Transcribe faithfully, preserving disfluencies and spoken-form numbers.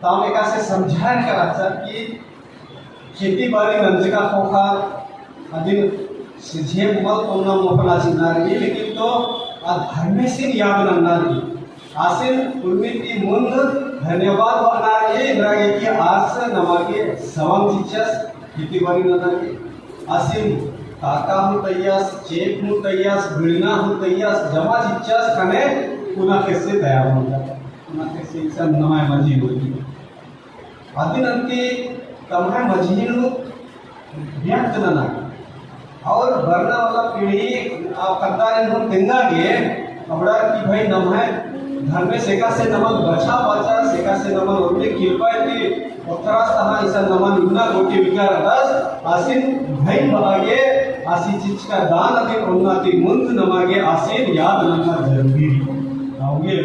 ताम एकासे समझाय का रहचा कि खेती बारी नंजका ख़ोख़ा अदिन सिझे मल तोन्ना मोख़ना चिन्ना रई, लेकिन तो आ धर्मेसिन याद नन्ना रई। आसिन उर्मी ती मुन्द धन्यवाद बअना रई, एन्देरगे कि आस नमा गे सवंग चिच्चस खेती बारी नन्ना रई। आसिन काका हूँ तइयस, चेंप हूँ तइयस, बिड़ना हूँ तइयस, जमा चिच्चस ख़ने पुना ख़ेस्से तैयार मन्ता। पुना ख़ेस्से इसन नम्है मझी होती। अदिन अन्ती तम्है मझी नू व्यक्त नना। और बरना वाला पीढ़ी आ कद्दारिन हूँ तेंगा गे अबड़ा कि भाई नम्है धर्मेस एकासे नमन बछाबआ चिच्चस, एकासे नमन उर्मी किरपा ती ओथरस तहाँ इसन नमन इन्ना गोटी विकार अदस, आसिन भाई बआ गे आसी चिच्चका दान अदिन ओन्ना ती मुन्द नमा गे आसिन याद नन्ना जरूरी रई। अवंगे